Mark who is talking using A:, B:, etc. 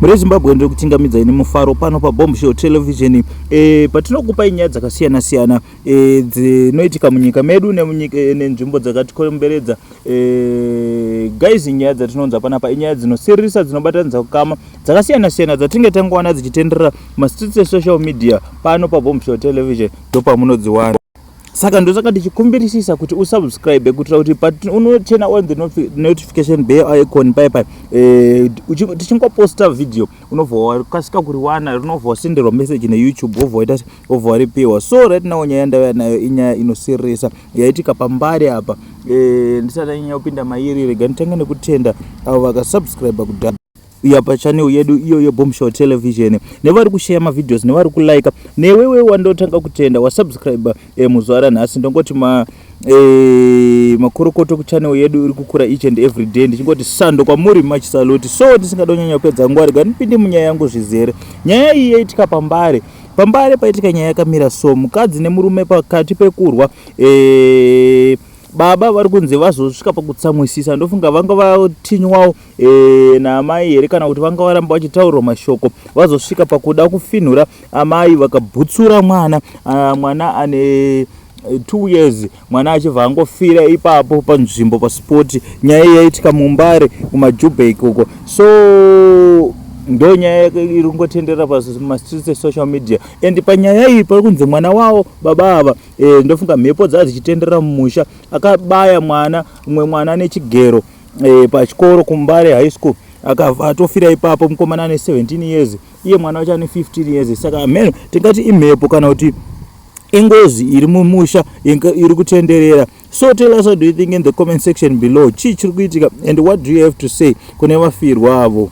A: Mhuri yeZimbabwe, ndiri kuchingamidzai nemufaro pano paBombshow Television, patinokupai nyaya dzakasiyana siyana dzinoitika munyika medu nemunyika nenzvimbo dzakatikomberedza. Guys, nyaya dzatinounza panapa inyaya dzinosiririsa, dzinobatanidza kukama dzakasiyana siyana dzatinge tangowana dzichitenderera mastreets esocial media. Pano paBombshow Television ndopamunodziwana. Saka ndosaka tichikumbirisisa kuti usubscribe kuitira kuti unoturn on the notification bell icon pai tichingoposta video unobva wakasika kuriwana, rinobva wasenderwa message neYouTube, wobva waita, wobva waripiwa. So right now nyaya yandauya nayo inyaya inosiririsa yaitika paMbare apa. Ndisati anyanya kupinda mairi, rega nditange nekutenda avo vakasubscribe kudhara iya pachannel yedu iyo yeBombshow Television, nevari kushare mavideos, nevari kulike. Newewe wandotanga kutenda wasubscribe muzuva ranhasi, ndongoti makorokoto kuchannel yedu iri kukura each and every day. Ndichingoti sando kwamuri, much salute. So tisingada kunyanya kupedza nguva, rega ndipinde munyaya yangu zvizere. Nyaya iyi yaitika paMbare. PaMbare paitika nyaya yakamira so: mukadzi nemurume pakati pekurwa, baba vari kunzi vazosvika pakutsamwisisa. Ndofunga vanga vatinywawo naamai here, kana kuti vanga varamba vachitaurirwa mashoko, vazosvika pakuda kufinhura amai, vakabhutsura mwana, mwana ane 2 years. Mwana achibva angofira ipapo panzvimbo, paspot. Nyaya iyi yaitika muMbare, kumaJubek uko. So ndo nyaya iri kungotenderera pamastreets esocial media. And panyaya iyi pari kunzi mwana wavo, baba ava, ndofunga mhepo dzava dzichitenderera mumusha, akabaya mwana, umwe mwana nechigero pachikoro kuMbare High School, akabva atofira ipapo. Mukomana ane 17 years, iye mwana wacho ane 15 years. Saka mheno tingati imhepo kana kuti ingozi iri mumusha iri kutenderera. So tell us, what do you think in the comment section below? Chii chiri kuitika and what do you have to say kune vafirwa avo?